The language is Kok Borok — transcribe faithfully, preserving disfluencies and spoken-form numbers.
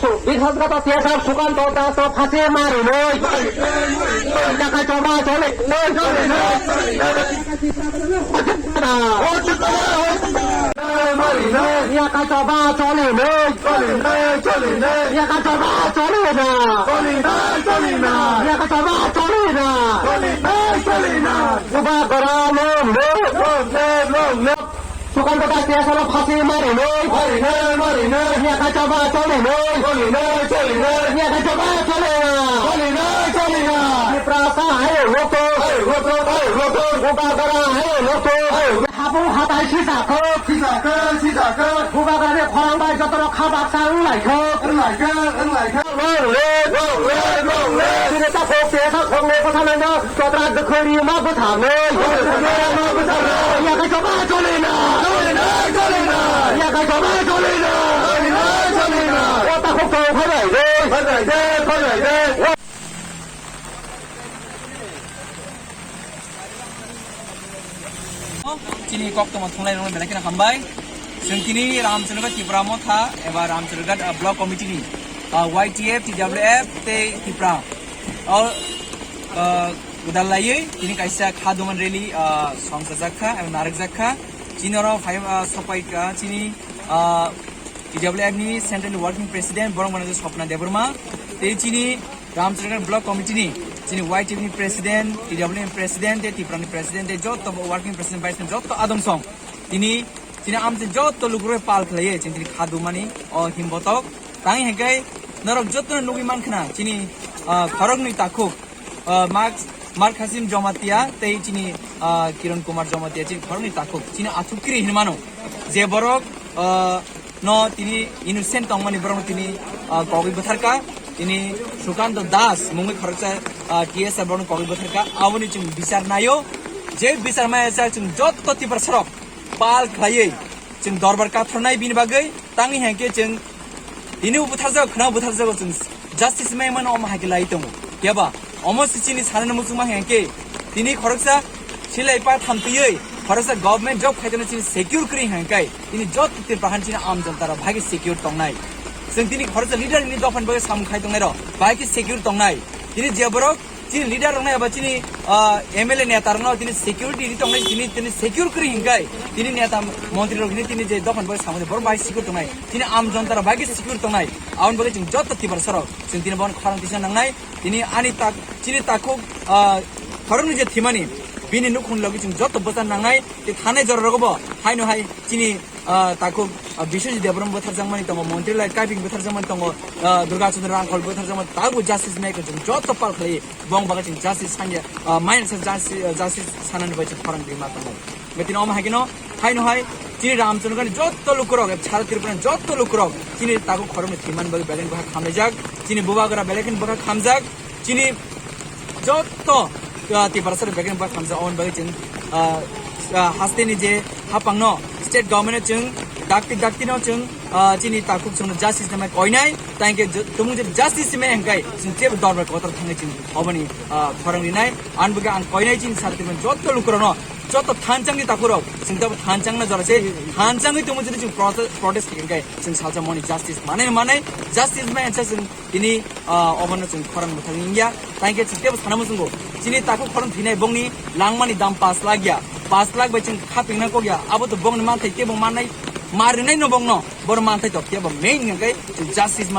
Biswasghat T S R Sukanto Das no phasi marinwi. Yaka choba choli. Yaka choba choli. Yaka choba choli na. Yaka choba choli na. Bubagra long live. Long live, long live. Sukanto Das T S R no phasi marinwi. Marinwi, marinwi. Yaka choba cholinwi. Cholinwi, cholinwi. Yaka choba cholina. Cholinwi, cholinwi. Tiprasa hai lokto. Hai lokto, hai lokto. Bubagra hai lokto. Hai lokto. Habung hatai sisakhok. Sisakhok, sisakhok. Bubagrani khorang bai jotono kha baksa wnglaikho. Wnglaikho, wnglaikho. Long live, long live, long live. Chini takhuk T S R khokni bwtharnaino Kotra kwkhwrwi ma bwtharnwi. Yakai choba cholina. Yakai choba cholina. O takhuk tong phaibai de. Phaibai de, phaibai de. Chini koktwma thunglai rwngno belai kheno hambai. Chwng tini Ramchandra Tripura Motha eba Ramchandra, ah, Block Committee ni, ah, Y T F, T W F tei Tripura. O, ah, Gwdal laiwi tini kaisa kha duman rally, ah, songchajak kha, eba narwkjak kha. Chini oro phai, ah, sopai kha chini, ah, T W F ni Central Working President borok manager Swapna Debbarma, tei chini Ramchandra Block Committee ni chini Y T F ni President, T W F ni President, tei Tripura ni President, tei joto bo Working President, Vice President, joto adong song. Tini, chini amchai joto lukurok pal khlaiwi, chini tini kha dumani, o himbotok. Tang hingkhe norok jotono nugwi mankhna, chini, ah, khoroknwi takhuk, ah, Mark, Mark Hasim Jamatia tei chini, ah, Kiran Kumar Jamatia, chini khoroknwi takhuk, chini athukiri hinmano. Je borok, ah, no tini innocent tongmani borokno tini, ah, kogwi bwtharkha, tini Sukanto Das mungwi khoroksa, ah, T S R borokno kogwi bwtharkha, aboni chwng bichar naio, je bichar maya chwng joto Tiprasarok pal khlaiwi chwng dorbar kathornai bini bagwi tangwi hingkhe chwng tini bo butharjago, khwnao butharjago, chwng justice mai mano omo hai khe lai tongo. Phiya ba omo se chini sanani muchungma hingkhe tini khoroksa silai pa thamtwiwi khoroksa government job khaitano chini secure kwrwi hingkhe tini joto Tripura han chini amjanta rok bahai khe secure tongnai. Chwng tini khoroksa leader ni dophani bagwi samung khai tongnai rok bahai khe secure tongnai. Tini je borok chini leader rokno eba chini, ah, M L A neta rokno tini security ri tongnai, tini, tini secure kwrwi hingkhe tini neta montri rok hini tini je dophani bagwi samani borok bai secure tongnai, tini am jonta rok bai khe secure tongnai. Aboni bagwi chwng joto Tiprasa rok chwng tini bono khorang tisa nangnai. Tini ani tak, chini takhuk, ah, khoroknwi je thwimani bini nukhung logi chwng joto bwsa nangnai. Tei thanai jora rogo bo haino hai chini ah, takhuk, ah, Biswajit Debbarma bwtharjakmani tongo, Montri Lal Kaiping bwtharjakmani tongo, ah, Durga Chandra Rangkhol bwtharjakmani, tabuk justice mai khe chwng joto pal khlai, bong bagwi chwng justice sanya, ah, mai sa justice, ah, justice sanani bai chwng khorang rima tongo. Betini omo hai kheno, haino hai, chini Ramchandra ni joto lukurok, sara Tripura ni joto lukurok, chini takhuk khoroknwi thwimani bagwi belai bwkha khamlaijak, chini bubagra belai kheno bwkha khamjak, chini joto, ah, Tiprasa rok begani bwkha khamjak, aboni bagwi chwng, ah, ah, hasteni je hapangno state government no chwng dakti dakti no chwng, ah, chini takhuk chwngno justice nangmani koinai, tangkhe je, tumung je justice mai hingkhe chwng jebo dorbar kotor thangwi chwng oboni, ah, khorang rinai. Ani bagwi ang koinai chini sara Tripura joto lukurokno, joto thanchangni takhukrok, chwng tabo thanchangno jora se thanchangwi tumung jodi chwng prote-, protest khaikhe chwng salsa moni justice manai manai, justice mai hingkhe chwng tini, ah, obono chwng khorang mwthangwi wngya. Tangkhe chwng teibo sana muchungo. Chini takhuk khorang thwinai bongni langmani dam pash lakh ya. Pash lakh bai chwng khapingna kok ya. Abo to bongni manthai teibo mannai, ma rwnaino bongno. Bono manthai to teibo main hwnkhe chwng justice man.